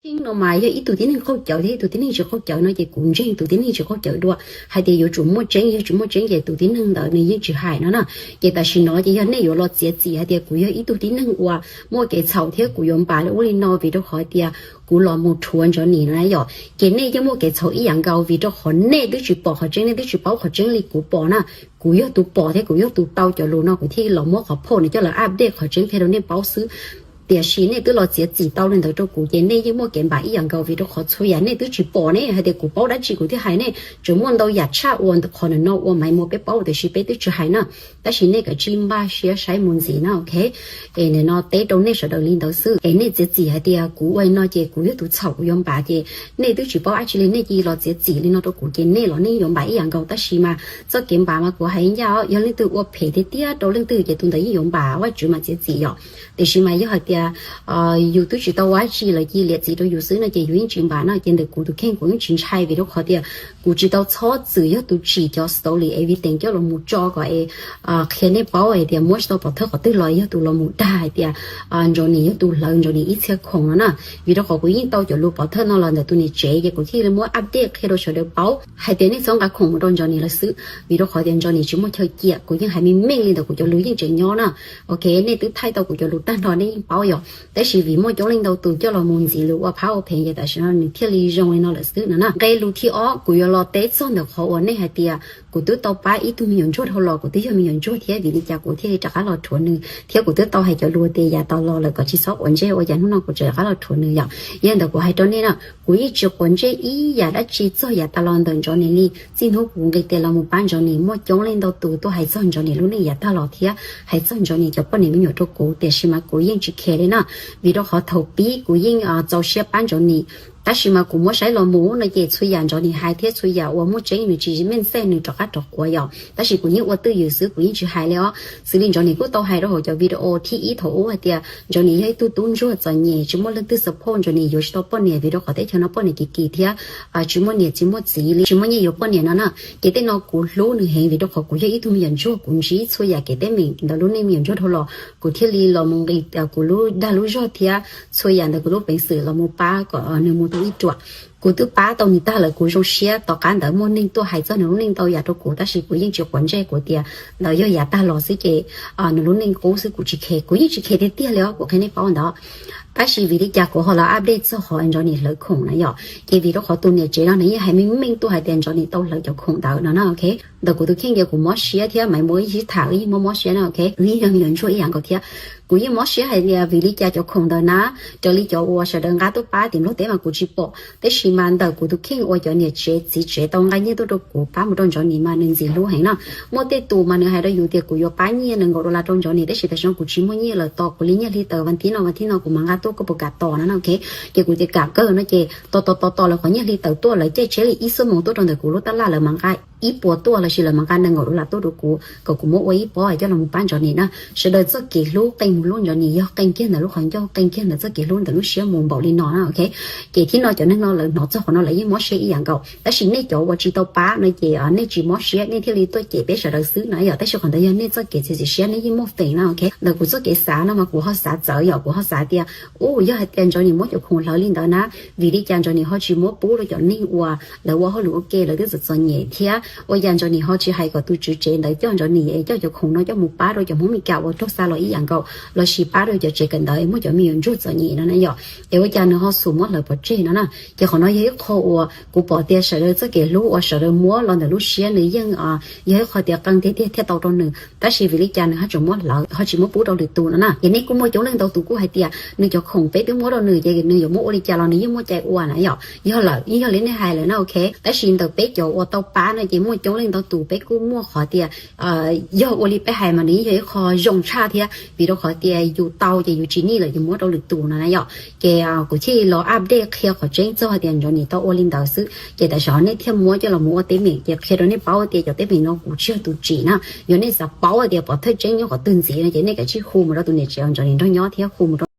Tseeb no mas yog ib tug tib neeg qaug cawv thiab ib tug tib neeg tsis qaug cawv no ces kuv ntseeg tus tib neeg tsis qaug cawv dua, hais tias yuav tsum muaj tseeb, yog tsis muaj tseeb ces tus tib neeg ntawd nws yeej tsis hais no na. Ces tam sim no ces yog nej yuav los txiav txim hais tias kuv yog ib tug tib neeg uas muaj kev txhaum thiab kuv yuav npam li ub li no vim rau qhov tias kuv los mus rhuav Ntsov Nim no na yom, ces nej yeej muaj kev txhaum ib yam nkaus vim rau qhov nej twb tsis pom qhov tseeb, nej twb tsis paub qhov tseeb li kuv pom na. Kuv yog tus pom thiab kuv yog tus tau cov lus no kuv thiaj los muab qhov phauj nws coj los update qhov tseeb qhia rau nej paub xwb. Tiam sis nej twb los txiav txim tau li ntawd rau kuv ces nej yeej muaj kev npam ib yam nkaus vim rau qhov txhua yam nej twb tsis pom ne, hais tias kuv paub dab tsi kuv thiaj hais ne. Tseem muaj ntau yam tshaj uas qhov ntawm no uas Maiv Muas peb paub tiam sis peb twb tsis hais na. Tab sis nej kav tsij npaj siab saib mus ntxiv na, ok. Es nim no teb rau nej sawv daws li ntawd xwb es nej txiav txim hais tias kuv ua li no ces kuv yog tus txhaum kuv yuav npam ces nej twb tsis paub dab tsi li nej cia li los txiav txim li no rau kuv ces nej los nej yuav npam ib yam nkaus. Tab sis mas txoj kev npam mas kuv hais ncaj os, yog leej twg ua phem tiag tiag rau leej twg ces tus ntawd yeej yuav npam, Vajtswv mam txiav txim yom. Tiam sis mas yog hais tias yus twb tsis tau ua dab tsi lawv cia li liam txim rau yus xwb no ces yus yeej tsis npam no. Ces ntawm kuv tus kheej kuv yeej tsis ntshai vim rau qhov tias kuv tsis tau txhob txwm yog tus tsim cov story evidence coj los mus tso kom es qhia nej paub hais tias muab tsis tau pov thawj qhov twg los yog tus los mus dag hais tias Ntsov Nim yog tus hlawv Ntsov Nim ib txhia khoom no na. Vim rau qhov kuv yeej tau cov lus pov thawj no los ntawm tus niam tsev ces kuv thiaj li muab update qhia rau sawv daws paub hais tias nej txhob nqa khoom mus rau Ntsov Nim lawm xwb. Vim rau qhov tias Ntsov Nim tsis muaj chaw cia, kuv yeej hais meej meej li ntawm kuv cov lus yeej tseem nyob na. Ok, nej twb thaij tau kuv cov lus tag nrho nej yeej paub yom. Tab sis vim muaj coob leej ntau tus coj los mus ntxiv lus ua phab ua phem ces tam sim no nws thiaj li zoo li no lawm xwb no na. Nqe lus thib ob kuv yuav los teb txog ntawm qhov uas nej hais tias kuv twb tau pab ib tug me nyuam ntsuag dhau los, kuv twb yog me nyuam ntsuag thiab vim li cas kuv thiaj li rov qab los rhuav nws, thiab kuv twb tau hais cov lus tias yav tas los lawm kom tsis txhob quav ntsej ua cas hnub no kuv tseem rov qab los rhuav nws yom. Yog ntawd kuv hais rau nej na, kuv yeej tsis quav ntsej ib yam dab tsi txog yav tas los ntawm Ntsov Nim li. Txij hnub kuv nqis tes los mus pab Ntsov Nim muaj coob leej ntau tus tuaj hais txog Ntsov Nim lub neej yav tag los thiab hais txog Ntsov Nim cov poj niam me nyuam rau kuv, tiam sis mas kuv yeej tsis care li na. Vim rau qhov thaum pib kuv yeej txaus siab pab Ntsov Nim, tab sis mas kuv muab saib los mus no ces txhua yam Ntsov Nim hais thiab txhua yam uas muaj tseeb nws tsis meej xej nws rov qab rov quav yom. Tab sis kuv yeej ua twj ywm xwb kuv yeej tsis hais li os. Xws li Ntsov Nim kuj tau hais rau hauv cov video thib ib thaum ub hais tias Ntsov Nim yog ib tug tub ntsuag txom nyem tsis muaj leej twg support Ntsov Nim yuav tsis tau poj niam vim rau qhov teb chaws no poj niam kim kim thiab tsis muaj niam tsis muaj txiv li, tsis muaj nyiaj yuav poj niam no na. Ces tej no kuv hlub nws heev vim rau qhov kuv yog ib tug me nyuam ntsuag kuv ntsib txhua yam kev teeb meem ntawm lub neej me nyuam ntsuag dhau los kuv thiaj li los mus nqis kuv lub dag lub zog thiab txhua yam ntawm kuv lub peev xwm los mus pab kom nws mus tau ib ruam. Kuv twb pab tau nws tag lawm kuv zoo siab, tom qab ntawd muaj neeg tuaj hais txog nws lub neej ntau yam rau kuv tab sis kuv yeej tsis quav ntsej, kuv tias ntawd yog yav tag los xwb ces nws lub neej qub xwb kuv tsis care, kuv yeej tsis care tiag tiag li os kuv qhia nej paub ntawd. Tab sis vim li cas kuv ho los update txog qhov Ntsov Nim hlawv khoom na yom, ces vim rau qhov tus niam tsev no nws yeej hais meej meej tuaj hais tias Ntsov Nim tau hlawv cov khoom ntawd no na, ok. Ntawm kuv tus kheej ces kuv mob siab thiab Maiv Muas ib sib tham wb yeej mob mob siab na, ok, wb yeej yog me nyuam ntsuag ib yam nkaus thiab. Kuv yeej mob siab hais tias vim li cas cov khoom ntawd na, raws li cov uas sawv daws nqa tuaj pab tim Nplog teb mas kuv tsis pom, tab sis mas ntawm kuv tus kheej uas cov niam tsev txiv tsev tau nqa nyiaj tuaj rau kuv pab mus rau Ntsov Nim mas nws ntxim hlub heev na. Muaj tej tus mas nws hais rau yus tias kuv yuav pab nyiaj nees nkaum dollar rau Ntsov Nim, tab sis tam sim no kuv tsis muaj nyiaj lawm, tos kuv li nyiaj hli tawm vas thib no vas thib no kuv mam nqa tuaj, koj puas kam tos no na, ok. Ces kuv tias kam kawg no ces tos tos tos tos lawv qhov nyiaj hli tawm tuaj, lawv caij tsheb li ib xuab moos tuaj rau ntawm kuv lub tab laj, lawv mam nqa ib puas tuaj lossis lawv mam nqa nees nkaum dollar tuaj rau kuv kom kuv muab ua ib pob coj los mus pab Ntsov Nim na. Sawv daws txoj kev hlub qee mus hlub Ntsov Nim yog qee kiag ntawm lub qhov ncauj, qee kiag ntawm txoj kev hlub ntawm lub siab mus npaum li no na, ok. Ces thib no cov neeg no lawv hnov txog qhov no lawv yeej mob siab ib yam nkaus, tab sis nej cov uas tsis tau pab no ces nej tsis mob siab, nej thiaj li tuaj cem peb sawv daws xwb na yom. Tab sis qhov ntawd yog nej txoj kev txiav txim siab, nej yeej muaj feem na, ok. Ntawm kuv txoj kev xav no mas kuv ho xav txawv yom, kuv ho xav tias, u, yog hais tias Ntsov Nim muab cov khoom hlawv li ntawd na, vim li cas Ntsov Nim ho tsis muab pub rau cov neeg uas lawv ua hauj lwm ua ke lawv twb txom txom nyem thiab ua cas Ntsov Nim ho tsis hais kom tus tswv tsev ntawd coj Ntsov Nim es coj cov khoom no coj mus pab rau cov Hmoob Mes Kas uas raug xa los ib yam nkaus lossis pab rau cov tsev kawm ntawv es muaj cov me nyuam ntsuag txom nyem no na yom. Es ua cas nws ho xum muab hlawv pov tseg no na. Ces qhov no yog ib qho uas kuv pom tias sawv daws txoj kev hlub uas sawv daws muab los ntawm lub siab nws yeej yog ib qho tias qee tiag tiag thiaj tau rau nws, tab sis vim li cas nws ho tseem muab hlawv ho tsis muab pub rau lwm tus no na. Ces nej kuj muaj coob leej ntau tus kuj hais tias nws cov khoom peb twb muab rau nws ces nws yuav muab ua li cas los nws yeej muaj cai ua na yom. Yog lawm, yeej yog li nej hais lawm na, ok. Tab sis ntawm peb cov uas tau pab no ces muaj coob leej ntau tus peb kuj muaj qhov tias yog ua li peb hais mas nws yeej yog ib qho zoo tshaj thiab vim rau qhov tias yus tau ces yus tsis nij lawm yus muab rau lwm tus no na yom. Ces kuv thiaj los update qhia qhov tseeb txog tias Ntsov Nim tau ua li ntawd xwb ces tam sim no nej thiaj muab coj los mus ua teeb meem ces qhia rau nej paub tias cov teeb meem no kuv tsis yog tus tsim na. Yog nej xav paub tias pov thawj tseeb nyob qhov twg ntxiv no ces nej kav tsij hu mus rau tus niam tsev uas Ntsov Nim nrog nyob thiab hu mus rau